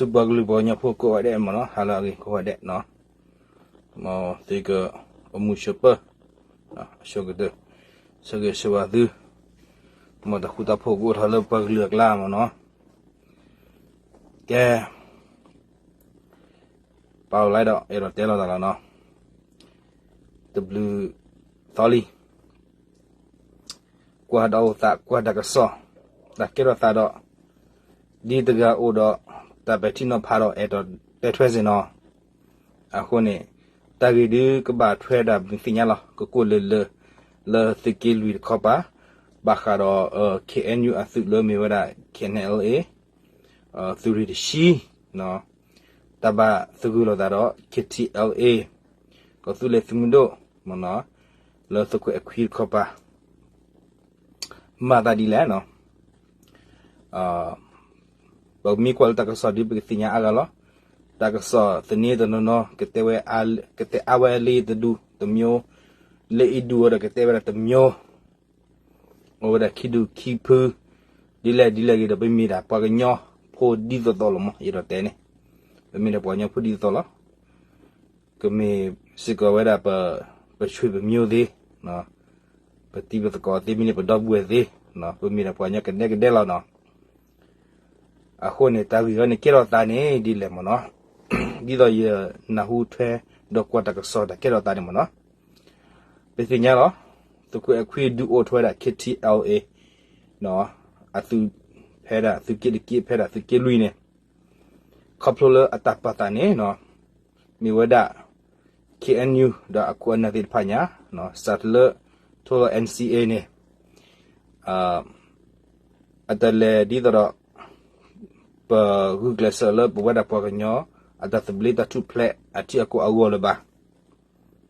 ဆူပှၤကလုာ်ပှၤကညီဖိကိးဂၤဒဲးမ့ၢ်နီၤ, ဟါလၢအဂ့ၤကိးဂၤဒဲးနီၤ, မ်သုကအိၣ်မူဆိးပၢၢ်, အဆိကတၢၢ်, ဆၢဂ့ၤဆၢဝါသု, မ်တၢ်ဃူတၢ်ဖိးကအိၣ်ထီၣ်လၢပှၤကလုာ်အကျါမ့ၢ်နီၤ, ကဲ ပာ်လီၤလၢဒီး အဲၣ်ဒိးတဲလီၤသးလီၤနီၤ, တဘျုးသီလံ, ကွၢ်တၢ်အိၣ်သး ကွၢ်တၢ်ကစီၣ်, တၢ်ကဲထီၣ်သးဒီး ဒ်တဂၤအိၣ်ဒီး တၢ်ပဲာ်ထံနီၤဖးဒီး အဲၣ်ဒိးတဲထွဲစ့ၢ်နီၤ, အဃိန့ၣ် တၢ်ဂ့ၢ်ဒုးကဘၣ်ထွဲဒၣ်မ့ၢ်သ့ၣ်ညါလီၤ ကကိၣ်လၢာ်လၢာ် လၢသုးက့လွံၢ်တခီပၤ, ဘၣ်ဃးဒီး KNU အသုးလၢမ့ၢ်ဝဲဒၣ် KNLA သုးရ့ၣ်တဆံ တၢ်ဘၣ်သဂၢၢ်လိာ်သးဒီး KTLA ကီၢ်သူလ့ၤသုးမုၢ်ဒိၣ် လၢသုးခိၣ်အဲၣ်ခွံတခီပၤ မၤသးဒ်လဲၣ်နီၤ, ပမ့ၢ်ကွၢ်လၢတၢ်ကစီၣ်ဒုး ပကသ့ၣ်ညါအါဂၤလီၤ, တၢ်ကစီၣ်သန့တနီၤနီၤ ကတဲဝဲ ကတဲအါဝဲလၢတဒူတမျိုး, လၢအံၤဒူအီၤဒီးကတဲဝဲဒၣ်တမျိုး အိၣ်ဝဲဒၣ်ခံဒူၣ်ခံဖု, ဒ်လဲၣ်ဒ်လဲၣ်ဂ့ၤဒီး ပမ့ၢ်ဒၣ်ပှၤကညီဖိဒ်သိးသိးလီၤမး ယအဲၣ်ဒိးတဲန့ၣ်, ပမ့ၢ်ဒၣ်ပှၤကညီဖိဒ်သိးသိးလီၤ, ကမ့ၢ်စ့ၢ်ကီးဝဲဒၣ်ပ ပဆွေပမျိုးသ့, ပတံၤပသကိးသ့ မ့ၢ်န့ၣ်ပဒီပုၢ်ဝဲၢ်သ့, ပမ့ၢ်ဒၣ်ပှၤကညီကဒဲကဒဲလီၤနီၤ အဃိန့ၣ် တၢ်ဂ့ၢ်အံၤန့ၣ် ကဲထီၣ်သးန့ၣ်ဒ်လဲၣ်မ့ၢ်နီၤ, ဒ်သိးယနၢ်ဟူထွဲဒီးကွၢ်တၢ်ကစီၣ်တၢ်ကဲထီၣ်သးန့ၣ်မ့ၢ်နီၤ, ပသ့ၣ်ညါလီၤ, သုးခိၣ်အဲၣ်ခွံဒုးအိၣ်ထီၣ်ဝဲဒၣ် KTLA အသုး ဖဲဒၣ်သုးက့တက့ ဖဲဒၣ်သုးက့လွံၢ်န့ၣ်, ခီဖျိလၢအတၢ်ပာ်သးန့ၣ်နီၤ, မ့ၢ်ဝဲဒၣ် KNU ဒီးအခိၣ်အနၢ်သ့ၣ်တဖၣ်ညါ, စးထီၣ်လၢ ထိလီၤ NCA န့ၣ် အတလဲၤဒ်သိးဒီး ပဂုာ်ကျဲးစၢးလၢပဝဲဒၣ်ပှၤကညီ အတၢ်သဘျ့တၢ်ထူၣ်ဖျဲးအထံအကီၢ်အဂီၢ်လၢၤဘၣ်.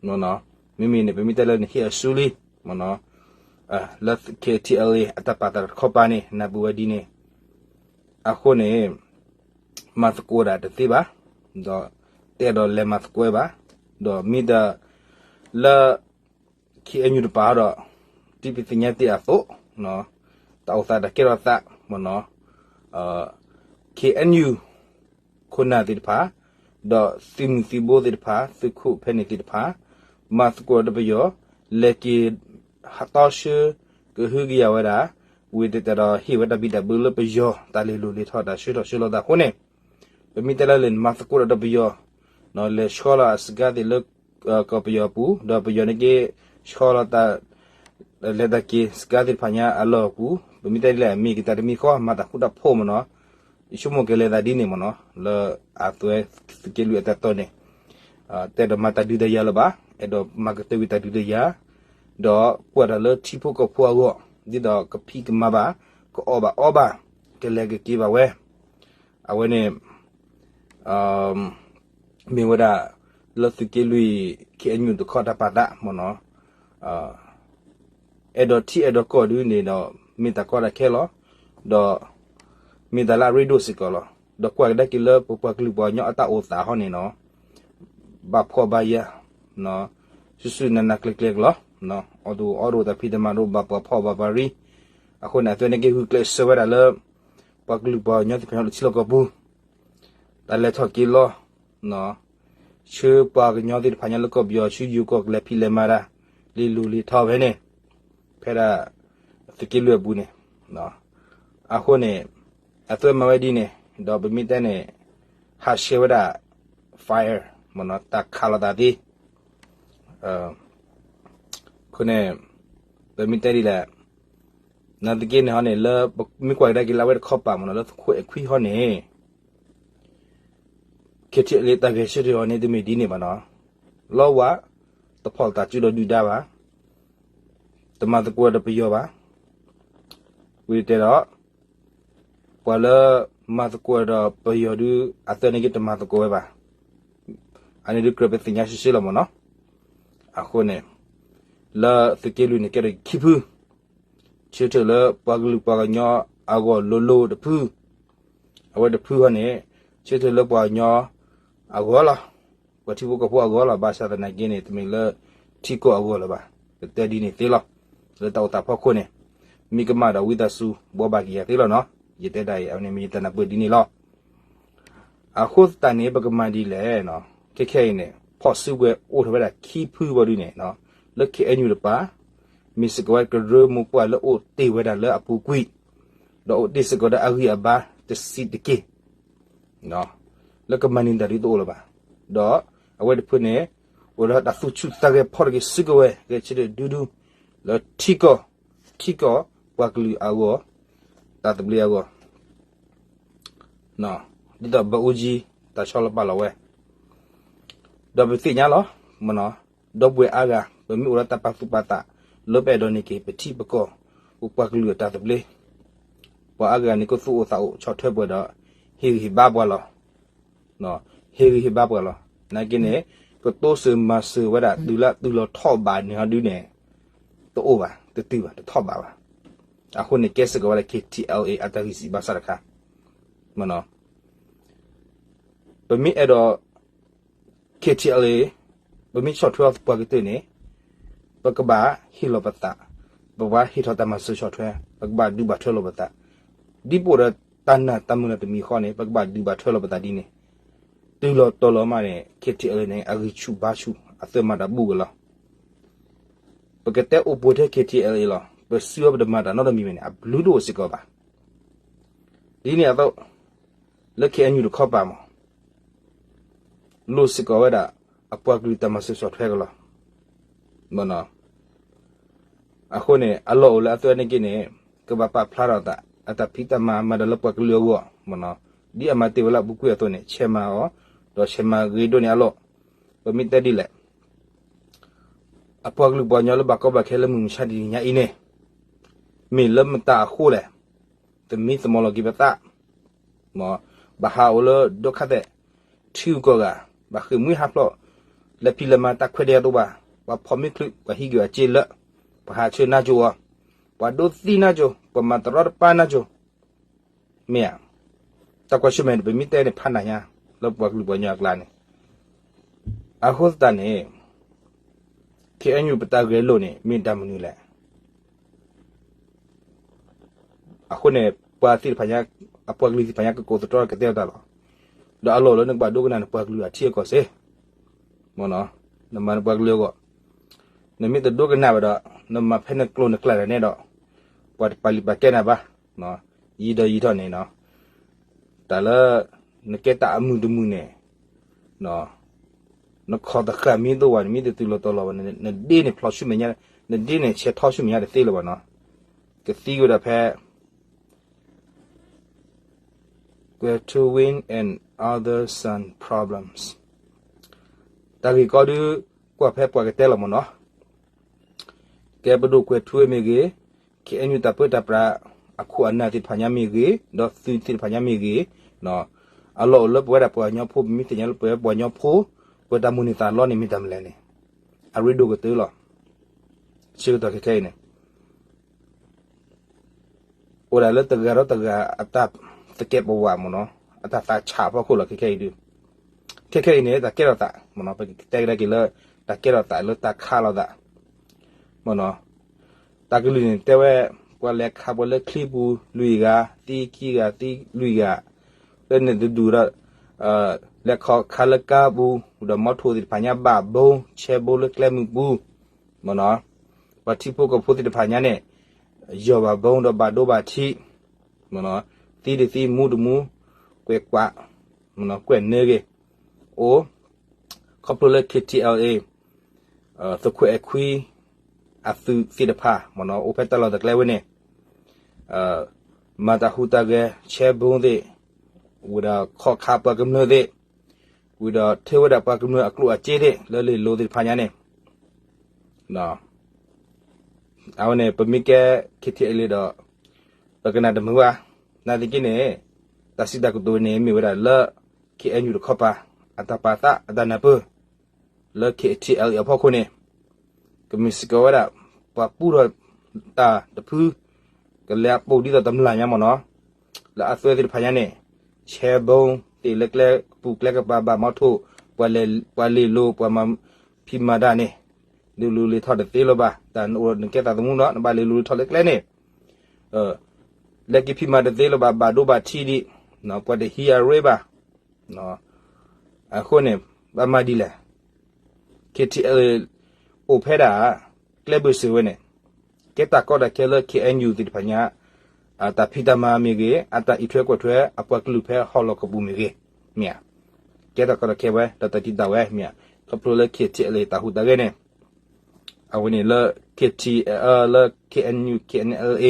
မ့မ့ၢ်န့ၣ် ပမ့ၢ်တဲလၢနဟ့ၣ်အစုလံ လၢ KTLA အတၢ်ပာ်သးတခီပၤန့ၣ် နၢ်ပၢၢ်ဝဲဒ်န့ၣ်, အဃိန့ၣ် မၤသကိးဒၣ်တသ့ဘၣ်, ဒီးတအဲၣ်ဒိးလဲၤမၤသကိးဘၣ်, ဒီးမ့ၢ်တၢ်လၢ KNU တပာ်ဒီး ဒ်ပသ့ၣ်ညါတ့ၢ်အသိး တၢ်အိၣ်သးတၢ်ကဲထီၣ်သးမ့ၢ်နီၤ, KNU ခိၣ်နၢ်သ့ၣ်တဖၣ်, ဒီးသုးမုၢ်သံၣ်ဘိသ့ၣ်တဖၣ် သုးခိၣ်ဖဲန့ၣ်သ့ၣ်တဖၣ်, မၤသကိးဒီးပယီၤ လဲၤက့ၤဟးတီဆှၢ ကဟုကယာ်ဝဲဒၣ်, ဝံၤတဲတဲဒီးဟ့ၣ်ဝဲတၢ်ဘံၣ်တၢ်ဘၢလၢပယီၤ တၢ်လဲၤလိၤလဲၤထီၣ်တၢ်ဆှၢထီၣ်ဆှၢလီၤသးအဃိန့ၣ်, ပမ့ၢ်တဲလၢလဲၤမၤသကိးဒီးပယီၤ, လဲၤဆှၢလီၤအစကါသ့ၣ်လၢ ကီၢ်ပယီၤအပူၤ, ဒီးပယီၤန့ၣ်က့ ဆှၢလီၤတၢ် လဲၤတၢ်က့ၤစကါသ့ၣ်တဖၣ်ညါအလီၢ်အပူၤ, ပမ့ၢ်တဲဒ်လဲၣ် မ့ၢ်က့ၤတၢ်တမံၤဃီ မၤတၢ်ဃူတၢ်ဖိးမ့ၢ်နီၤ, ယဆိကမိၣ်ကလဲၤသးဒ်န့ၣ်မ့ၢ်နီၤ, လၢအသွဲသုးက့လွံၢ်အတၢ်တီန့ၣ်, တအဲၣ်ဒိးမၤတၢ်ဒုးတၢ်ယၤလၢၤဘၣ်, အဲၣ်ဒိးမၤကတၢၢ်ကွံာ်တၢ်ဒုးတၢ်ယၤ, ဒီးကွၢ်တၢ်လၢထံဖိကီၢ်ဖိအဂီၢ်, ဒ်သိးကဖံးကမၤဘၣ်, ကအီၣ်ဘၣ်အီဘၣ်, ကလဲၤကက့ၤဘၣ်ဝဲ, အဝဲန့ၣ် မ့ၢ်ဝဲဒၣ် လၢသုးက့လွံၢ် KNU တခီတၢ်ပာ်သးမ့ၢ်နီၤ, အဲၣ်ဒိးထံအဲၣ်ဒိးကီၢ်ဒုန့ၣ်ဒီး မ့ၢ်တၢ်ကီတၢ်ခဲလီၤ, ဒီး မ့ၢ်တၢ်လၢအရ့ဒိၣ်စ့ၢ်ကီးလီၤ, ဒီးကွၢ်ကဒါက့ၤလၢပပှၤကလုာ်ပှၤကညီအတၢ်အိၣ်သးဟီန့ၣ်နီၤ, ဘၣ်ဖှီၣ်ဘၣ်ယာ် စုာ်စုာ်နးနးကျဲၤကျဲၤလီၤ, အီၣ်တအိၣ်အီတအိၣ်တၢ်ဖံးတၢ်မၤတအိၣ် ဘၣ်ပှၤဖှီၣ်ဘၣ်ပှၤရံ, အဃိန့ၣ် အသွဲန့ၣ်က့ဂုာ်ကျဲးစၢးဝဲဒၣ်လၢ ပှၤကလုာ်ပှၤကညီသ့ၣ်တဖၣ်ညါလၢထံလီၢ်ကီၢ်ပူၤ တၢ်လဲၤထီၣ်က့ၤလီၤ, ဆှၢပှၤကညီသ့ၣ်တဖၣ်ညါလၢကီၢ်ပယီၤ ဆူယိၤကီၢ်ကလဲၤဖံးလဲၤမၤတၢ် လံာ်လူၤလံာ်ထီဖဲန့ၣ်, ဖဲဒၣ် သုးက့လွံၢ်အပူၤန့ၣ်, အဃိန့ၣ် အသွဲမၤဝဲဒ်န့ၣ် ဒီးပမ့ၢ်တဲန့ၣ် ဟးဆှဲးဝဲဒၣ် fire မ့ၢ်နီၤ တၢ်ခးလိာ်သးသ့ အဃိန့ၣ် ပမ့ၢ်တဲဒ်လဲၣ်, နာ်သက့န့ၣ်ဟီန့ၣ် လၢပမ့ၢ်ကွၢ်ကဒါက့ၤလၢအဝဲတခီပၤမ့ၢ်နီၤ လၢသုးခိၣ်အဲၣ်ခွံဟီန့ၣ် KTLA တၢ်ဂဲၤဆၢထၢၣ်အီၤန့ၣ် တမ့ၢ်ဒ်န့ၣ်ဘၣ်နီၤ, လီဝါ တဖီၣ်သးစုဒီးဒုၣ်ဒါဘၣ်, တမၤသကိးဒီးပယီၤဘၣ်, ဝံၤတဲဒီး ပှၤလၢမၤသကိးဒီးပယီၤဒု အသွဲန့ၣ်က့တမၤသကိးဝဲဘၣ်, အန့ၣ်ဒုကြၢးပသ့ၣ်ညါရှဲရှဲလီၤမ့ၢ်နီၤ, အဃိန့ၣ် လၢသုးက့လွံၢ်န့ၣ်ကဲထီၣ်ခံဖု ဆၢထၢၣ်လၢပှၤကလုာ်ပှၤကညီအဂီၢ်လိၤလိၤတဖု, အဝဲတဖုဃီန့ၣ် ဆၢထၢၣ်လၢပှၤကညီအဂီၢ်လီၤ, ပှၤထံဖိကီၢ်ဖိအဂီၢ်လီၤ, ဘၣ်ဆၣ်သနာ်က့န့ၣ် တမ့ၢ်လၢထံကီၢ်အဂီၢ်လၢၤဘၣ်, ပတဲဒ်န့ၣ်သ့လီၤ, လၢတၢ်အိၣ်သးဖီခိၣ်န့ၣ် မ့ၢ်ကမၣ်ဒီးဝံသးစူၤ ဘှီဘၣ်က့ၤယၤသ့လီၤနီၤ, ယတဲဒ်အံၤ အဝဲန့ၣ်မ့ၢ်ယတၢ်နၢ်ပၢၢ်ဒ်န့ၣ်လီၤ. အဃိသတးန့ၣ် ပကမၤဒ်လဲၣ်, ခဲခဲအံၤန့ၣ် ဖီၣ်စုကဝဲၤအိၣ်ထီၣ်ဝဲဒၣ်ခံဖုဘၣ်ဒုန့ၣ်, လၢ ခ့ၣ်အဲၣ်ယူၣ် တပၤ, မ့ၢ်စ့ၢ်ကီးဝဲကရၢမိၢ်ပှၢ်လၢအိၣ်တ့ၢ်ဝဲဒၣ်လၢအပူၤကွံာ်, ဒီးအိၣ်တ့ၢ်စ့ၢ်ကီးဒီးအဂံၢ်အဘါတဆံးတက့ၢ် လၢကမၤန့ၢ်တၢ်ဒ်တအိၣ်လၢၤဘၣ်. ဒီးအဝဲတဖုန့ၣ် အိၣ်ဒီးတၢ်သူၣ်ဆူၣ်သးဂဲၤဖီၣ်တက့ၤစုကဝဲၤ ဂဲၤဆၢထၢၣ်ဒူဒူ လၢထံကီၢ်, ထံကီၢ်ပှၤကလုာ်အဂီၢ်, တၢ်သဘျ့အဂီၢ်, ဒ်သိးဘၢအူကၠံ တၢ်ဆီလီၤပာ်လီၤဝဲ ဒီးပသ့ၣ်ညါလီၤ, မနီၤ, ဒီပုၢ်ဝဲၢ်အါဂၤ ပမ့ၢ်အိၣ်ဒီးတၢ်ပာ်သူၣ်ပာ်သး လၢပအဲၣ်ဒိးန့ၢ်က့ၤ ပထံပကီၢ် ပှၤကလုာ်အတၢ်သဘျ့, ပှၤအါဂၤန့ၣ် ကသူၣ်အိၣ်သးအိၣ်ဆီၣ်ထွဲပှဲၤဒီး ဟ့ၣ်ဂံၢ်ဟ့ၣ်ဘါပှၤလီၤ. ဟ့ၣ်ဂံၢ်ဟ့ၣ်ဘါပှၤလီၤ. နာ်က့န့ၣ် ကတိစၢၤမၤစၢၤဝဲဒၣ်တုၤလၢတုၤလီၤထီၣ်ဘးန့ၣ်ဟီဒုန့ၣ် တအိၣ်ဘၣ်, တတုၤဘၣ်, တထီၣ်ဘးဘၣ်. အဃိန့ၣ် ကဲစ့ၢ်ကီးဝဲဒၣ် ခ့ၣ်ထံၣ်အဲလ်အ့ အတၢ်ဂံၢ်စၢ်ဘါစၢ်တခါ, မနီၤ. ပမ့ၢ်အဲၣ်ဒိး ခ့ၣ်ထံၣ်အဲလ်အ့, ပမ့ၢ်ဆီၣ်ထွဲအီၤပှၤကတၢၢ်န့ၣ် ပကဘၣ်ဟ့ၣ်လီၤပသး, ပကဘၣ်ဟ့ၣ်ထီၣ်တၢ်မၤစၢၤဆီၣ်ထွဲ, ပကဘၣ်ဒုးဘၣ်ထွဲလီၤပသး, ဒ်ပအိၣ်ဒီးတၢ်နာ်တၢ်မုၢ်လၢ်တမံၤဃီန့ၣ် ပကဘၣ်ဒုးဘၣ်ထွဲလီၤပသးဒ်န့ၣ်, တုၤလီၤတီၤလီၤမးန့ၣ် ခ့ၣ်ထံၣ်အဲလ်အ့န့ၣ် အဂံၢ်ဆူၣ်ဘါဆူၣ် အသၢမၤတၢ်ဘူၣ်က့ၤလီၤ. ပကတဲအိၣ်ပှဲၤထဲ ခ့ၣ်ထံၣ်အဲလ်အ့လီၤ, ပစုအီၤပတမၤတၢ်နီတမံၤမ့ၢ်န့ၣ် အဘျုးတအိၣ်စ့ၢ်ကီးဘၣ်. ဒ်န့ၣ်အသိး လၢ ခ့ၣ်အဲၣ်ယူၣ် တခီပၤမး လိၣ်စ့ၢ်ကီးဝဲဒၣ် အပှၤကလုာ်တၢ်မၤစၢၤဆီၣ်ထွဲကလီၤ. အဃိန့ၣ် အလီၢ်အိၣ်လၢအသၢန့ၣ်က့န့ၣ် ကဘၣ်ပာ်ဖျါထီၣ်သး အတၢ်ဖံးတၢ်မၤမၤတၢ်လၢပှၤကလုာ်အဂီၢ်, ဒ်အမၤတ့ၢ်ဝဲလၢအပူၤကွံာ်အသိးန့ၣ် ဆဲးမၤအီၤ, ဒီးဆဲးမၤဂ့ၤဒိၣ်န့ၢ်အလီၢ်. ပမ့ၢ်တဲဒ်လဲၣ် အပှၤကလုာ်ပှၤကညီလၢဘၣ်ကီဘၣ်ခဲလၢမုၢ်မဆါတနံၤညါအံၤန့ၣ် မ့ၢ်လၢမတၤအဃိလဲၣ်, သမံသမိးလီၤက့ၤပသး, ဘၣ်ဟးအိၣ်လၢဒိခါသဲး ထံဂုၤကီၢ်ဂၤ, ဘၣ်ဃ့ၢ်မှံဟးဖျိး လဲၤဖံးလဲၤမၤတၢ်ခွဲးတၢ်ယာ်တအိၣ်ဘၣ်, ပှၤဖီၣ်မ့ၢ်ချုး ပှၤဟံးက့ၤအစ့လၢ ပှၤဟးဆၢနါစိၤအီၤ, ပှၤဒိးသံနါစိၤ ပှၤမၤတရီတပါနါစိၤ မ့ၢ်ဧါ. တၢ်ကွၢ်ဆၢၣ်မဲာ်န့ၣ် ပမ့ၢ်တဲန့ၣ် ဖးနၤညါ လၢပှၤကလုာ်ပှၤကညီအကျါန့ၣ်, အဃိသတးန့ၣ် ခ့ၣ်အဲၣ်ယူၣ် ပတၢ်ဂဲၤလိာ်န့ၣ် မ့ၢ်တၢ်မနုၤလဲၣ်. အဃိန့ၣ် ပှၤသ့ၣ်တဖၣ်ညါ, အပှၤကလုာ်သ့ၣ်တဖၣ်ညါ ကကိးသတြီကတဲအီၤတၢ်လီၤ. ဒီးအလီၢ်အိၣ်လၢနကဘၣ်ဒိကနၣ်နပှၤကလုာ်အထံအကီၢ်စ့ၢ်, နမၤနပှၤကလုာ်အဂီၢ်, နမ့ၢ်တဒိကနၣ်ဘၣ်ဒီး နမၤဖဲနကျိာ်နကျဲတၢ်န့ၣ်ဒီး ပှၤတပာ်လုၢ်ပာ်ကဲနၤဘၣ်. ယံာ်ဒီးယံာ်ထီၣ်န့ၣ် တၢ်လၢ နကဲတၢ်အမုၢ်တမုၢ်န့ၣ် နခီၣ်တဃာ်မ့ၢ်တအိၣ်ဘၣ်န့ၣ် မ့ၢ်တတုၤလီၤတီၤလီၤဘၣ်န့ၣ် နဒ့န့ၣ်ဖျိးဆူမဲာ်ညါ, နဒ့န့ၣ်ဆဲးထီဆူမဲာ်ညါတသ့လၢၤဘၣ်နီၤ. ကသံကွံာ်ဝဲဒၣ်ဖဲ ကွဲၤထူ Win and other some problems တၢ်ဂ့ၢ်ကီဒု ကွၢ်ဖဲပှၤကတဲလီၤမ့ၢ်နီၤ. ကဲပဒိၣ်ကွဲၤထူမ့ၢ်ဂ့ၤ, ခ့ၣ်အဲၣ်ယူၣ် တၢ်ပၢတၢ်ပြး အခိၣ်အနၢ်သ့ၣ်တဖၣ်ညါမ့ၢ်ဂ့ၤ, ဒီးသုးသ့ၣ်တဖၣ်ညါမ့ၢ်ဂ့ၤ, အလီၢ်အိၣ်လၢပဝဲဒၣ်ပှၤကညီဖိ ပမ့ၢ်သ့ၣ်ညါလၢပဝဲပှၤကညီဖိ ပတၢ်မိၣ်န့ၢ်သးလီန့ၣ်မ့ၢ်တၢ်မနုၤလဲၣ်န့ၣ် အရ့ဒိၣ်ကတၢၢ်လီၤ. ဆၢကတီၢ်ခဲခဲအံၤန့ၣ် အိၣ်ဒၣ်လၢတဂၤဒီးတဂၤအတၢ်သကဲးပဝးမ့ၢ်နီၤ, အတၢ်သးဆးဖီခိၣ်လီၤခဲခဲအံၤဒု. ခဲခဲအံၤန့ၣ် တၢ်ကဲထီၣ်သးမ့ၢ်နီၤ, ပကတဲကဒါက့ၤလၢ တၢ်ကဲထီၣ်သးလၢတၢ်ခးလိာ်သးမ့ၢ်နီၤ. တၢ်ကလုၢ်န့ၣ်တဲဝဲ ပှၤလဲၤခးပှၤလၢချံပူၤလွံၢ်ဂၤ, သံခံဂၤ, သံလွံၢ်ဂၤ, လၢန့ၣ်တဒူၣ်ဒီး လဲၤခီၣ်ခးလၢကါပူၤ, ဒီးမီထိၣ်သ့ၣ်တဖၣ်ညါဘၣ်ဘိ, ဆဲဘိလၢကျဲမုၢ်ပူၤ မ့ၢ်နီၤ. ပှၤထံဖိကီၢ်ဖိသ့ၣ်တဖၣ်ညါန့ၣ် ယီၢ်ဘၣ်ဘိဒီးဘၣ်ဒိဘၣ်ထံး မ့ၢ်နီၤ, သံတသံမူတမူ ကွဲးကွး မ့ၢ်နီၤ ကွဲးနၢဂ့ၤ အိၣ် ခီဖျိလၢ KTLA သုးခိၣ်အဲၣ်ခွံ အသုးသ့ၣ်တဖၣ် မ့ၢ်နီၤ အိၣ်ဖဲတၢ်လီၢ်တၢ်ကျဲဝဲန့ၣ် မၤတၢ်ဟူးတၢ်ဂဲၤ ဆဲဘိသ့ၣ် ဝံၤဒီးခီၣ်ခးပှၤကမျၢၢ်သ့ၣ် ဝံၤဒီးထၢဝဲဒၣ်ပှၤကမျၢၢ်အကျိၣ်အစ့သ့ၣ် လၢလ့ၣ်လိၤသ့ၣ်တဖၣ်ညါန့ၣ် အဝဲန့ၣ် ပမ့ၢ်ကဲ KTLA ဒီး ပကနၣ်တမုာ်ဘၣ်. နာ်သက့န့ၣ် တၢ်စံးတၢ်ကတိၤန့ၣ် မ့ၢ်ဝဲဒၣ်လၢ KNU တခီပၤ အတၢ်ပာ်သးအတၢ်နၢ်ပၢၢ် လၢ KTLA အဖီခိၣ်န့ၣ် ကမ့ၢ်စ့ၢ်ကီးဝဲဒၣ် ပှၤပူထီၣ်တၢ်တဖု ကလဲၤအပိာ်ဒ်သိးတမျၢ်ညါမ့ၢ်နီၤ လၢအသွဲသ့ၣ်တဖၣ်ညါန့ၣ် ဆဲဘိသ့ၣ်လၢကျဲကပူၤကျဲကပၤဘၣ်မီထိၣ် ပှၤလ့ၣ်လိၤ ပှၤမၤဖံးမၤတၢ်န့ၣ် လ့ၣ်လိၤလ့ၣ်ထီၣ်တသ့လၢၤဘၣ် တၢ်နအိၣ်နကဲသးသမူဒီး နဘၣ်လ့ၣ်လိၤလ့ၣ်ထီၣ်လၢကျဲန့ၣ် လဲၤက့ၤဖံးမၤတသ့လၢၤဘၣ် ဘၣ်ဒိဘၣ်ထံးဒံး ပှၤတဟံးအရ့ဘၣ် အဃိန့ၣ် ဘၣ်မၤဒ်လဲၣ် KTLA အိၣ်ဖဲဒၣ် ကျဲဘၢၣ်စၢၤဝဲန့ၣ် ကဲတၢ်ကီတၢ်ခဲလၢ KNU သ့ၣ်တဖၣ်ညါ တၢ်ဖံးတၢ်မၤမ့ၢ်ဂ့ၤ အတၢ်အံးထွဲကွၢ်ထွဲ အပှၤကလုာ်ဖဲဟီၣ်လီၢ်ကပူၤမ့ၢ်ဂ့ၤ မ့ၢ်ဧါ. ကဲတၢ်ကီတၢ်ခဲဝဲ ဒီးတၢ်တံာ်တာ်ဝဲ မ့ၢ်ဧါ. ခီဖျိလၢ KTLA တၢ်ဟူးတၢ်ဂဲၤန့ၣ် အဝဲန့ၣ်လၢ KTLA လၢ KNU KNLA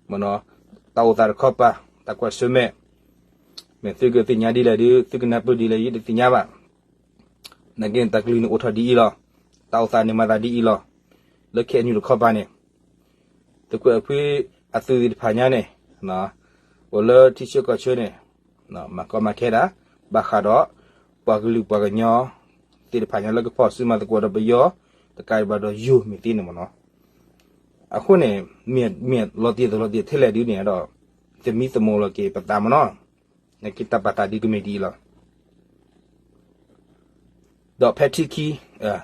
မ့ၢ်နီၤ တၢ်အိၣ်သးတခီပၤ တၢ်ကွၢ်ဆၢၣ်မဲာ် မ့ၢ်သုကသ့ၣ်ညါဒ်လဲၣ်ဒုး သုကနၢ်ပၢၢ်ဒ်လဲၣ် ယတသ့ၣ်ညါဘၣ်. နာ်က့န့ၣ် တၢ်ကလုၢ်န့ၣ်အိၣ်ထီၣ်ဒ်အံၤလီၤ. တၢ်အိၣ်သးန့ၣ်မၤသးဒ်အံၤလီၤ. လၢ KNU တခီပၤန့ၣ် သုးခိၣ်အဲၣ်ခွံအသုးသ့ၣ်တဖၣ်ညါန့ၣ် အိၣ်လၢထံဆၢကီၢ်ဆၢန့ၣ် မၤကီမၤခဲဒၣ် ဘၣ်ဃးဒီး ပှၤကလုာ်ပှၤကညီ သ့ၣ်တဖၣ်ညါလၢကဖီၣ်စုမၤသကိးဒီးပယီၤ တကးဒံးဘၣ်ဒီးယိၤမ့ၢ်သ့န့ၣ်မ့ၢ်နီၤ. အဃိန့ၣ် မ့ၢ်လီၤတံၢ်သလီၤတံၢ်ထဲလဲၣ်ဒုးန့ၣ်ဒီး သမံသမိးလီၤက့ၤပသးမ့ၢ်နီၤ. နာ်က့တၢ်ပာ်သးဒုးကမ့ၢ်ဒ်အံၤလီၤ. ဒီးဖဲထံခံ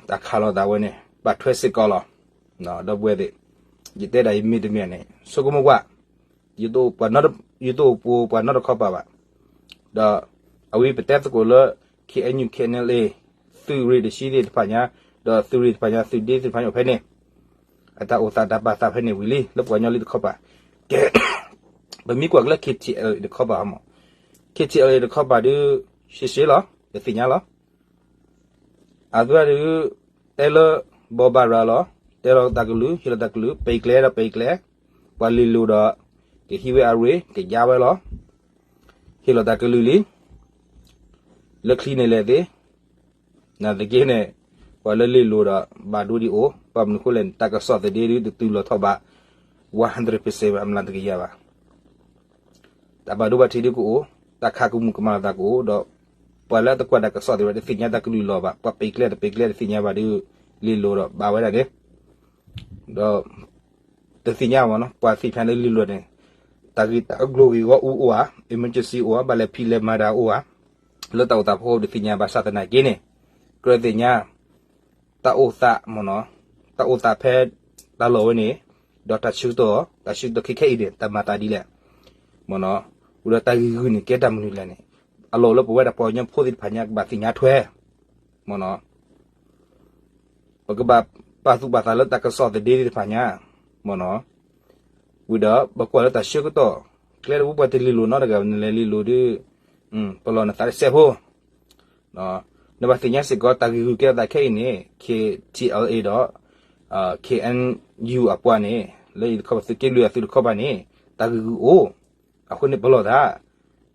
တၢ်ခးလိာ်သးဝဲန့ၣ် ဘၣ်ထွဲစ့ၢ်ကီးလီၤ. ဒီပုၢ်ဝဲၢ်သ့ၣ်, ယတဲဒၣ်ယမ့ၢ်တမ့ၢ်န့ၣ် ဆိကမိၣ်ကွၢ်, ယတအိၣ်ပှၤနီတခီပၤဘၣ်. ဒီးအဝဲပတဲသကိးလၢ KNU KNLA သုးရ့ၣ်တဆံသ့ၣ်တဖၣ်ညါ, ဒီးသုးရ့ၣ်တဖၣ်ညါ သုးဒ့သ့ၣ်တဖၣ်ညါအိၣ်ဖဲန့ၣ်, အတၢ်အိၣ်သးတၢ်ပာ်သးဖဲန့ၣ်ဝံၤလံ လၢပှၤကညီလံတခီပၤ. ကဲ, ပမ့ၢ်ကွၢ်က့ၤလၢ KTLA တခီပၤမး, KTLA တခီပၤဒုး ရှဲရှဲလီၤ, ပသ့ၣ်ညါလီၤ. အသုဒုး တဲလၢ ဘီးဘၣ်ရၤလီၤ, တဲလီၤတၢ်ကလုၢ်, ဟ့ၣ်လီၤတၢ်ကလုၢ်, ပံၤကျဲဒီးပံၤကျဲ, ပှၤလ့ၤလိၤဒီး ကဟံးဝဲအရ့ၣ်, ကယါဝဲလီၤ. ဟ့ၣ်လီၤတၢ်ကလုၢ်လံ, လၢချံန့ၣ်လဲၣ်သ့, နာ်သက့န့ၣ် ပှၤလၢလ့ၤလိၤဒီး ဘၣ်ဒိဒံးအိၣ်, ဘၣ်မနုၤဃိလဲၣ်န့ၣ် တၢ်ကစီၣ်သဒ့ဒုး တတုၤလီၤထီၣ်ဘၣ် one hundred percent ဘၣ် အမျးတကယၤဘၣ်. တၢ်ဘၣ်ဒိဘၣ်ထံးဒုးကအိၣ်, တၢ်ခးကမူၣ်ကမၣ်လိာ်သးကအိၣ်, ဒီးပှၤလၢအတကွၢ်တၢ်ကစီၣ်သ့ၣ်တဖၣ် တသ့ၣ်ညါတၢ်ကလုၢ်လီၤဘၣ်, ပှၤပံၤကျဲတပံၤကျဲတသ့ၣ်ညါဘၣ်ဒုး လ့ၤလိၤဒီးဘၣ်ဝဲဒၣ်န့ၣ်, ဒီး တသ့ၣ်ညါဘၣ်နီၤ, ပှၤသ့ၣ်တဖၣ်လၢလ့ၤလိၤန့ၣ် တၢ်ဂ့ၢ်တၢ်ကျိၤဂ့ၢ်ဝီအိၣ်အိၣ်ဧါ, emergency အိၣ်ဧါ, ဘၣ်လဲၤဖံးလဲၤမၤတၢ်အိၣ်ဧါ, လၢတၢ်အိၣ်သးဖီခိၣ်တသ့ၣ်ညါဘၣ်ဆၣ်သနာ်က့န့ၣ်, ကြၢးသ့ၣ်ညါ တၢ်အိၣ်သးမ့ၢ်နီၤ, တၢ်အိၣ်သးဖဲတၢ်လီၢ်ဝဲန့ၣ်, ဒီးတၢ်ဆၢကတီၢ်, တၢ်ဆၢကတီၢ်ခဲခဲအံၤန့ၣ် တၢ်မၤသးဒ်လဲၣ်, မ့ၢ်နီၤ, ဝံၤဒီးတၢ်ဂ့ၢ်ဂုာ်န့ၣ် ကဲတၢ်မနုၤလဲၣ်န့ၣ်, အလီၢ်လၢပဝဲဒၣ်ပှၤကညီဖိသ့ၣ်တဖၣ်ညါ ကဘၣ်သ့ၣ်ညါထွဲ, မ့ၢ်နီၤ ပကဘၣ်ပာ်သူၣ်ပာ်သးလၢတၢ်ကစီၣ်သဒ့သ့ၣ်တဖၣ်ညါ, မ့ၢ်နီၤ, ဝံၤဒီးပကွၢ်လၢတၢ်ဆၢကတီၢ်, ကျဲတဘိပှၤတလ့ၤလိၤနီတဂၤ နလဲၤလ့ၤလိၤဒုး, ပလီၢ်နသးတစဲးဖိ, နဘၣ်သ့ၣ်ညါစ့ၢ်ကီး တၢ်ဂ့ၢ်ဂုာ်ကဲထီၣ်သးခဲအံၤန့ၣ် KTLA ဒီး KNU အပှၤန့ၣ် လၢယတခီပၤ သုးက့လွံၢ်အသုးတခီပၤန့ၣ် တၢ်ဂ့ၢ်ဂုာ်အိၣ်, အဃိန့ၣ်ပလီၢ်သး,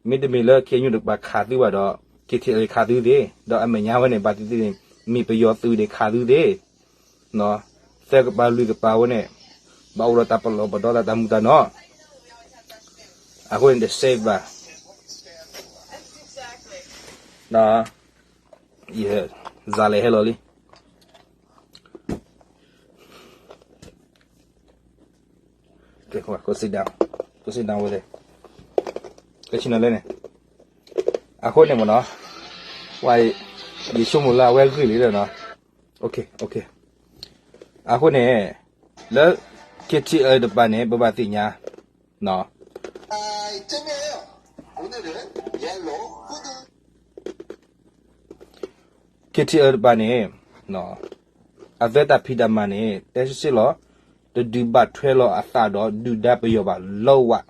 မ့တမ့ၢ်လၢ KNU တကပၤခးသုဘၣ်ဒီး KTLA ခးသုသ့, ဒီးအမဲာ်ညါဝဲန့ၣ် ဘၣ်သ့ၣ်သ့ၣ်န့ၣ် မ့ၢ်ပယီၤသုးန့ၣ်ခးသုသ့, သၢကပၤလွံၢ်ကပၤဝဲန့ၣ် ဘၣ်အိၣ်ဒီးတၢ်ပလီၢ်ပဒီတၢ်မူတၢ်နီၢ်, အဃိန့ၣ် တ safe ဘၣ်, ဒီး ယ စၤလဲၣ်ဟဲလီၤလံ, ကဲ go sit down, go sit down ဝဲလဲၣ်, ကဲဆ့ၣ်နီၤလဲၣ်န့ၣ်, အဃိန့ၣ်မ့ၢ်နီၤ, ဝဲ ယဆိကမိၣ်လၢအဝဲဂ့ၢ်လံဒီးနီၤ, အဃိန့ၣ် လၢ KTLA တပၤန့ၣ် ပဘၣ်သ့ၣ်ညါ KTLA တပၤန့ၣ် အသဲတၢ်ဖံးတၢ်မၤန့ၣ် တဲစ့ၢ်လီၤ, တဒုးဘၣ်ထွဲလီၤအသးဒီးဒုၣ်ဒါပယီၤဘၣ်လီၤဝဲ.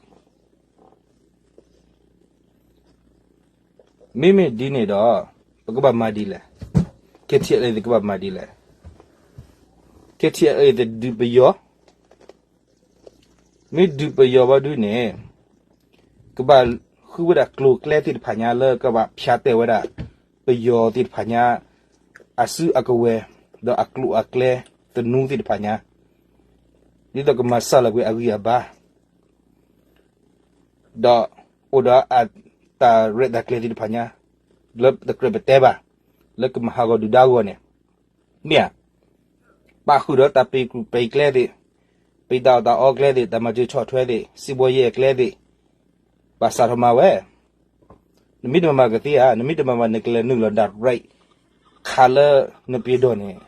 မ့မ့ၢ်ဒ်န့ၣ်ဒီး ပကဘၣ်မၤဒ်လဲၣ်, KTLA သ့ၣ်ကဘၣ်မၤဒ်လဲၣ်, KTLA သ့ၣ်ဒုးပယီၤ, မ့ၢ်ဒုးပယီၤဘၣ်ဒုးန့ၣ် ကဘၣ်ဃုဝဲဒၣ်ကျိၤကျဲသ့ၣ်တဖၣ်ညါလၢကဘၣ်ဖၠးတဲာ်ဝဲဒၣ် ပယီၤသ့ၣ်တဖၣ်ညါ အစုအကဝဲၤ ဒီးအကျိၤအကျဲသနူသ့ၣ်တဖၣ်ညါ ဒ်သိးကမၤစှၤလီၤကွံာ်အဂံၢ်အဘါ ဒီးအိၣ်ဒီးအတၢ်ရဲၣ်တၢ်ကျဲၤသ့ၣ်တဖၣ်ညါ လၢတကြၢးပတဲဘၣ် လၢကမၤဟးဂီၤဒုၣ်ဒါအဂီၢ်န့ၣ် မ့ၢ်ဧါ. ပာ်ဃုာ်ဒီးတၢ်ပံၤကူၣ်ပံၤကျဲသ့ၣ်, ပံၤတၢ်အီၣ်တၢ်အီကျဲသ့ၣ်, တၢ်မၤစၢၤဆီၣ်ထွဲသ့ၣ်, စံးဘီယဲၢ်အကျဲသ့ၣ်, ဘၣ်စးထီၣ်မၤဝဲ. နမ့ၢ်တမၤမၤကသ့ဧါ, နမ့ၢ်တမၤမၤ နကလဲၤနုာ်လီၤ direct ခးလၢနပျ့ၤဒီးန့ၣ်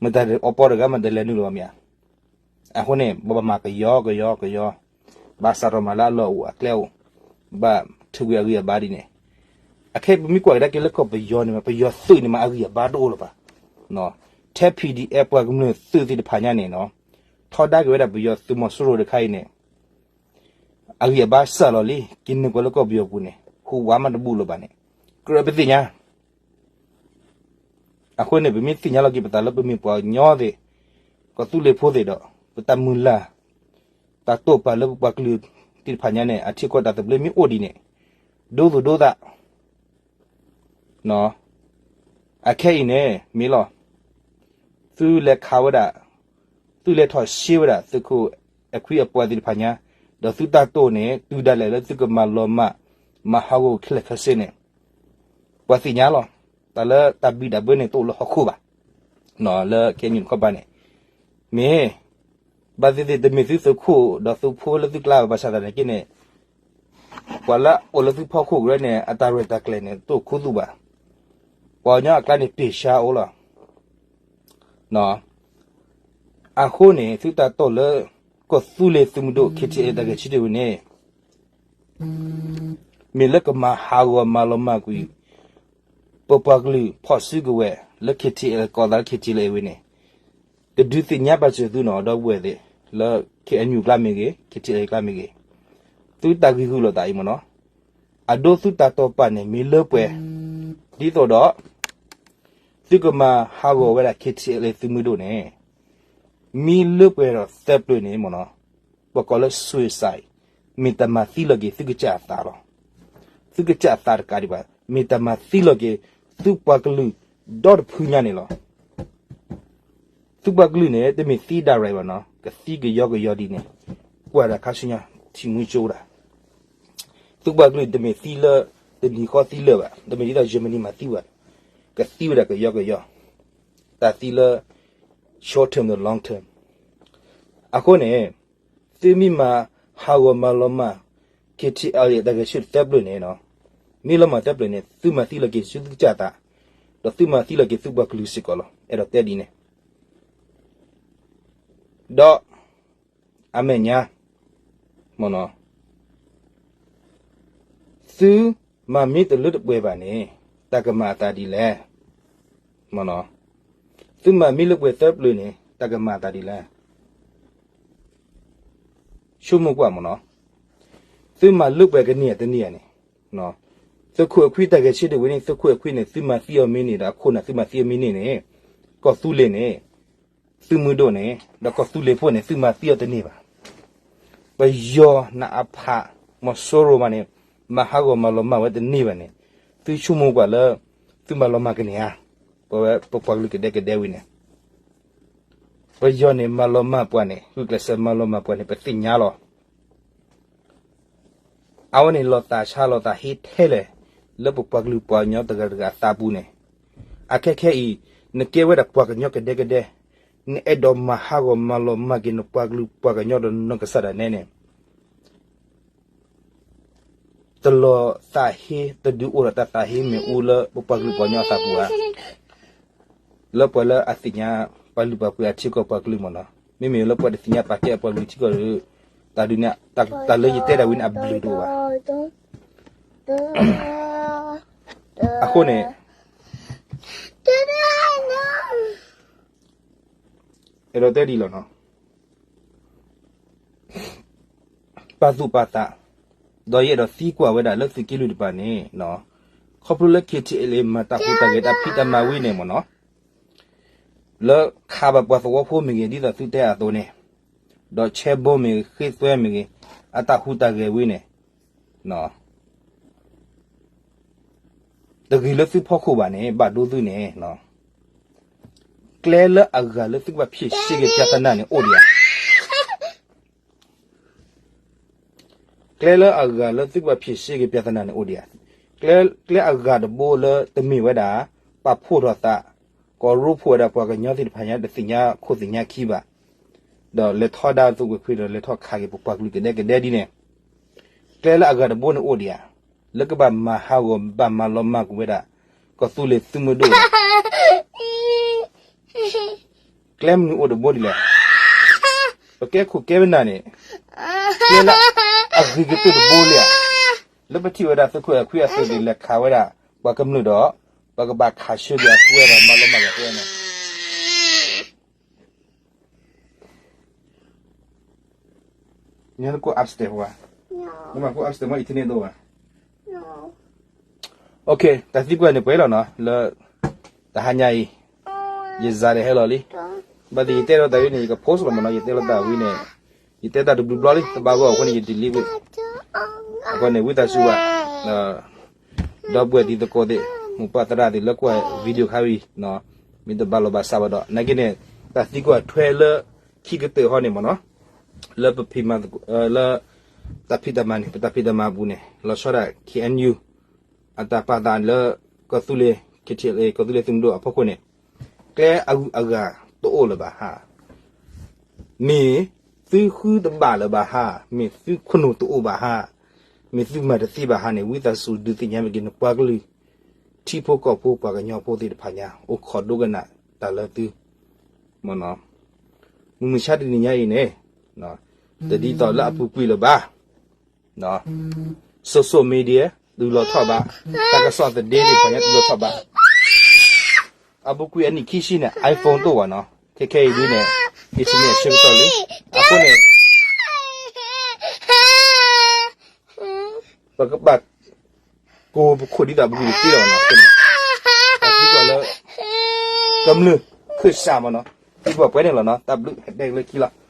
မတၤအီပီတဂၤမတၤလဲၤနုာ်လီၤဘၣ်မ့ၢ်ဧါ. အဃိန့ၣ် ပဘၣ်မၤကယီကယီကယီ, ဘၣ်စးထီၣ်မၤလၢအလီၢ်အိၣ်အကျဲအိၣ်, ဘၣ်ထုးကွံာ်အဂံၢ်အဘါဒ်န့ၣ်. အခဲအံၤပမ့ၢ်ကွၢ်ကဒါက့ၤလၢကီၢ်ပယီၤန့ၣ် ပယီၤသုးန့ၣ်မး အဂံၢ်အဘါတအိၣ်လၢၤဘၣ်. ထဲ P D F ပှၤကမျၢၢ်သုးသ့ၣ်တဖၣ်ညါန့ၣ်နီၤ, ထီဒါက့ၤဝဲဒၣ်ပယီၤသုးမီၤစိရိၤတခါအံၤန့ၣ် အဂံၢ်အဘါစှၤလီၤလံ, က့ၤနုာ်ပှၤလၢကီၢ်ပယီၤပူၤန့ၣ် ဟူးဝးမးတဘူၣ်လၢၤဘၣ်န့ၣ် ကြၢးပသ့ၣ်ညါ အဃိန့ၣ် ပမ့ၢ်သ့ၣ်ညါလီၤက့ၤပသးလၢပမ့ၢ်ပှၤကညီသ့ၣ်, ကီၢ်သူလ့ၤဖိသ့ၣ်ဒီး ပတၢ်မုၢ်လၢ် တၢ်တိာ်ပာ်လၢပပှၤကလုာ်သ့ၣ်တဖၣ်ညါန့ၣ် အထံကီၢ်တၢ်သဘျ့မ့ၢ်အိၣ်ဒ်န့ၣ် ဒိသူၣ်ဒိသး အခဲအံၤန့ၣ် မ့ၢ်လီၤ. သုလဲၤခးဝဲဒၣ်, သုလဲၤထီၣ်ရှဲဝဲဒၣ် သုးခိၣ်အဲၣ်ခွံအပှၤသ့ၣ်တဖၣ်ညါ, ဒီးသုတၢ်တိာ်န့ၣ် တုၤဒၣ်လဲာ်လၢသုကမၤလီၤမၢ်, မၤဟးဂီၤခဲလၢာ်ခဲဆ့န့ၣ်, ပှၤသ့ၣ်ညါလီၤ. တၢ်လၢတၢ်ဘံၣ်တၢ်ဘၢန့ၣ် တအိၣ်လၢဟီၣ်ခိၣ်ဘၣ်. လၢ K N U တခီပၤန့ၣ်, မ့ၢ် ဘၣ်သ့ၣ်သ့ၣ်တမ့ၢ်သုသုးခိၣ်ဒီးသုးဖိလၢသုကျါဘၣ် ဘၣ်ဆၣ်သနာ်က့န့ၣ် ပှၤလၢအအိၣ်လၢသုဖီခိၣ်ကရၢန့ၣ် အတၢ်ရဲၣ်တၢ်ကျဲၤန့ၣ် တအိၣ်ခူသူၣ်ဘၣ်. ပှၤကညီအကျါန့ၣ် ပ့ၢ်ဆါအိၣ်လီၤ. အဃိန့ၣ် သုတၢ်တိာ်လၢ ကီၢ်သူလ့ၤသုးမုၢ်ဒိၣ် K T L A တၢ်ဂဲၤဆၢထၢၣ်ဝဲန့ၣ် မ့ၢ်လၢကမၤဟးဂီၤမၤလီၤမၢ်ကွံာ် ပပှၤကလုာ်ဖီၣ်စုကဝဲၤလၢ K T L A ကိးသးလၢ K T L A ဝဲန့ၣ်, ကဒုးသ့ၣ်ညါပာ်စၢၤသုနီၤ ဒီပုၢ်ဝဲၢ်သ့ၣ် လၢ K N U ကျါမ့ၢ်ဂ့ၤ K T L A ကျါမ့ၢ်ဂ့ၤ, သုတၢ်ဂံၢ်ဂုာ်လိာ်သးအံၤမ့ၢ်နီၤ, အဒိသုတၢ်တိာ်ပာ်န့ၣ်မ့ၢ်လၢပှဲၤ, ဒ်သိးဒီး သုကမၤဟးဂီၤဝဲဒၣ် K T L A သုးမုၢ်ဒိၣ်န့ၣ် မ့ၢ်လၢပှဲၤဒီးသၢပျၢၤန့ၣ်မ့ၢ်နီၤ, ပကိးလၢ suicide, မ့ၢ်တၢ်မၤသံလီၤက့ၤသုကစၢ်အသးလီၤ. သုကစၢ်အသးတကးဒံးဘၣ် မ့ၢ်တၢ်မၤသံလီၤက့ၤ သုပှၤကလုာ်ဒီတဖုညါန့ၣ်လီၤ. သုပှၤကလုာ်န့ၣ် တမ့ၢ်သံဒၣ်ရဲၣ်ဘၣ်နီၤ, ကသံကယီကယီဒ်န့ၣ်, ကွၢ်ဒၣ်ခါဆူညါ ထံၣ်မှံကၠိဒၣ် သုပှၤကလုာ်တမ့ၢ်သံလၢ တနံၤဃီသံလၢာ်ဘၣ်, တမ့ၢ်ဒ်သိး Germany မၤသံဘၣ်, ကသံဝဲဒၣ်ကယီကယီ, တၢ်သံလၢ short term ဒီး long term. အဃိန့ၣ် သုမ့ၢ်မၤဟးဂီၤမၤလီၤမၢ် K T L A တၢ်ဂဲၤဆၢထၢၣ်သၢပျၢၤန့ၣ်, မ့ၢ်လီၤမၢ်သၢပျၢၤန့ၣ် သုမၤသံလီၤက့ၤဆူသုကစၢ်သး, ဒီးသုမၤသံလီၤက့ၤသုပှၤကလုာ်စ့ၢ်ကီးလီၤ. အဲၣ်ဒိးတဲဒ်န့ၣ် ဒီး အမဲာ်ညါ မ့ၢ်နီၤ, သုမၤမ့ၢ်တလၢတပှဲၤဘၣ်န့ၣ် တၢ်ကမၤအသးဒ်လဲၣ်. မ့ၢ်နီၤ, သုမၤမ့ၢ်လၢပှဲၤသၢပျၢၤန့ၣ် တၢ်ကမၤအသးဒ်လဲၣ်. ဆိကမိၣ်ကွၢ်မ့ၢ်နီၤ, သုမၤလၢပှဲၤကန့ၢ်ဧါတန့ၢ်ဧါန့ၣ်, သုးခိၣ်အဲၣ်ခွံတၢ်ဂဲၤဆၢထၢၣ်ဝဲန့ၣ် သုးခိၣ်အဲၣ်ခွံန့ၣ် သုမၤသံအီၤမ့ၢ်န့ၣ်ဒီး အခိၣ်နၢ်သုမၤသံအီၤမ့ၢ်န့ၣ်န့ၣ်, ကီၢ်သူလ့ၤန့ၣ် သုးမုၢ်ဒိၣ်န့ၣ် ဒီးကီၢ်သူလ့ၤဖိန့ၣ် သုမၤသံအီၤတန့ၢ်ဘၣ်. ပယီၤနအဖး မီၤစိရိၤမးန့ၣ် မၤဟးဂီၤမၤလီၤမၢ်ဝဲတန့ၢ်ဘၣ်န့ၣ်, သုဆိကမိၣ်ကွၢ်လၢ သုမၤလီၤမၢ်ကန့ၢ်ဧါ. ပဝဲပပှၤကလုာ်ကဒဲကဒဲဝံၤန့ၣ် ပယီၤန့ၣ်မၤလီၤမၢ်ပှၤန့ၣ် ဂုာ်ကျဲးစၢးမၤလီၤမၢ်ပှၤန့ၣ် ပသ့ၣ်ညါလီၤ. အဝဲန့ၣ်လီၤသးဆါလီၤသးဟ့ထဲလဲၣ် လၢပပှၤကလုာ်ပှၤကညီတဂၤတဂၤအသးပူၤန့ၣ်, အခဲခဲအံၤ နကဲဝဲဒၣ်ပှၤကညီကဒဲကဒဲ, နအဲၣ်ဒိးမၤဟးဂီၤမၤလီၤမၢ်က့ၤနပှၤကလုာ်ပှၤကညီဒီးနကစၢ်ဒၣ်နဲန့ၣ် တလီၤသးဟ့ တဒုးအိၣ်ဒီးတၢ်သးဟ့မ့ၢ်အူလၢပပှၤကလုာ်ပှၤကညီအသးပူၤဧါ. လၢပှၤလၢအသ့ၣ်ညါပှၤလုၢ်ပှၤပှ့ၤအထံကီၢ်ပှၤကလုာ်မ့ၢ်နီၤ, မ့မ့ၢ်လၢပှၤတသ့ၣ်ညါပာ်ကဲအပှၤကလုာ်ထံကီၢ်ဒီး တၢ်ဒုးန့ၣ် တၢ်လၢယတဲဒၣ်ဝံၤန့ၣ် အဘျုးတအိၣ်ဘၣ်. အဃိန့ၣ် အဲၣ်ဒိးတဲဒ်လီၤနီၤ, ပာ်သူၣ်ပာ်သး, ဒီးယအဲၣ်ဒိးသံကွၢ်ဝဲဒၣ်လၢသုးက့လွံၢ်တပၤန့ၣ်, ခီဖျိလၢ K T L A မၤတၢ်ဟူးတၢ်ဂဲၤတၢ်ဖံးတၢ်မၤဝံၤန့ၣ်မ့ၢ်နီၤ, လၢခးဘၣ်ပှၤသဝီဖိမ့ၢ်ဂ့ၤ ဒ်သိးသုတဲအသိးန့ၣ်, ဒီးဆဲဘိမ့ၢ်ဂ့ၤ ဃ့သွဲမ့ၢ်ဂ့ၤ အတၢ်ဟူးတၢ်ဂဲၤဝံၤန့ၣ် တဂ့ၤလၢသုဖီခိၣ်ဘၣ်န့ၣ် ဘၣ်ဒိသုန့ၣ်, ကျဲလၢအဂၤလၢသုကဘၣ်ဖံးစ့က့ၤပြဿနာန့ၣ်အိၣ်ဒံးဧါ. ကျဲလၢအဂၤလၢသုကဘၣ်ဖံးစ့က့ၤပြဿနာန့ၣ်အိၣ်ဒံးဧါ. ကျဲအဂၤတဘိလၢတမ့ၢ်ဝဲဒၣ် ပာ်ဖှိၣ်ထီၣ်သး ကရိဖှိၣ်ဝဲဒၣ်ပှၤကညီသ့ၣ်တဖၣ်ညါတသ့ၣ်ညါခိၣ်သ့ၣ်ညါခံဘၣ်, ဒီးလဲၤထီဒါသုးခိၣ်အဲၣ်ခွံဒီးလဲၤထီၣ်ခးက့ၤပပှၤကလုာ်ကဒဲကဒဲဒ်န့ၣ်, ကျဲလၢအဂၤတဘိန့ၣ်အိၣ်ဒံးဧါ. လၢကဘၣ်မၤဟးဂီၤဘၣ်မၤလီၤမၢ်ကွံာ်ဝဲဒၣ် ကီၢ်သူလ့ၤသုးမုၢ်ဒိၣ် ကျဲမနုၤအိၣ်တဘိဒ်လဲၣ်. ပကဲခိၣ်ကဲဝဲနၤန့ၣ် ကျဲလၢအဂ့ၤကတၢၢ်တဘိလံဧါ. လၢပထံၣ်ဝဲဒၣ်သုးခိၣ်အဲၣ်ခွံအသုးန့ၣ် လဲၤခးဝဲဒၣ် ပှၤကမျၢၢ်ဒီး ပကဘၣ်ခးဆၢက့ၤအကွဲဒီး မၤလီၤမၢ်က့ၤအကွဲန့ၣ် နကိး upstairs ပှၤ, နမၤကိး upstairs မ့ၢ် internet ဒိၣ်ဘၣ်. တၢ်သံကွၢ်န့ၣ်ပှဲၤလီၤနီၤ လၢ တဟါညါအံၤ ယစးဒီးဟဲလီၤလံ. ဘၣ်သ့ၣ်ယတဲလီၤတၢ်ဝံၤန့ၣ် ယက post လီၤမ့ၢ်နီၤ ယတဲလီၤတၢ်ဝံၤန့ၣ် ယတဲတၢ်တဘျုးဘျီလံ တဘၣ်ဂီၢ်အဃိန့ၣ် ယ delete ဝံၤ အဃိန့ၣ် ဝံသးစူၤဘၣ် ဒီပုၢ်ဝဲၢ်တံၤသကိးသ့ၣ် မိၢ်ပၢ်သရၣ်သ့ၣ်လၢကွၢ် video ခါဝံၤ မ့ၢ်တဘၣ်လိာ်ဘၣ်စးဘၣ်ဒီး နာ်က့န့ၣ် တၢ်သံကွၢ်ထွဲလၢခံကတၢၢ်ဟီန့ၣ်မ့ၢ်နီၤ လၢပဖံးမၤသကိး လၢ တၢ်ဖံးတၢ်မၤန့ၣ် ပတၢ်ဖံးတၢ်မၤအပူၤန့ၣ် လီၤဆီဒၣ် K N U အတၢ်ပာ်သးလၢ ကီၢ်သူလ့ၤ K T L A ကီၢ်သူလ့ၤသုးမုၢ်ဒိၣ်အဖီခိၣ်န့ၣ် ကျဲအဂုၤအဂၤတအိၣ်လၢၤဘၣ်ဟါ မ့ၢ်သုဃုတဘၣ်လၢၤဘၣ်ဟါ, မ့ၢ်သုခိၣ်နူာ်တအိၣ်ဘၣ်ဟါ, မ့ၢ်သုမၤတသ့ဘၣ်ဟါန့ၣ် ဝံသးစူၤဒုးသ့ၣ်ညါမ့ၢ်က့ၤနပှၤကလုာ် ထံဖိကီၢ်ဖိပှၤကညီဖိသ့ၣ်တဖၣ်ညါ အိၣ်ခိးဒိကနၣ်တၢ်လၢသု မုၢ်မဆါတနံၤညါအံၤန့ၣ် တဒ်သိးလၢအပူၤကွံာ်လၢၤဘၣ် social media တုၤလီၤထီၣ်ဘၣ်, တၢ်ကစီၣ်သဒ့သ့ၣ်တဖၣ်ညါတုၤလီၤထီၣ်ဘၣ်. အပူၤကွံာ်အနံၣ်ခံဆံန့ၣ် iPhone တအိၣ်ဘၣ်နီၤ, ခဲခဲအံၤဒ်န့ၣ် internet ဆၢကတီၢ်လံ, အဃိန့ၣ် ပကဘၣ် ကိးပခိၣ်ဒ်သိးပကလုာ်တသ့လီၤနီၤ, အဃိန့ၣ် တၢ်သံကွၢ်လၢ ကမျၢၢ်ခၢၣ်စးမ့ၢ်နီၤ, သံကွၢ်ပှဲၤန့ၣ်လီၤနီၤ, တၢ်ဘျုးဟဲတဲလၢခံလီၤ.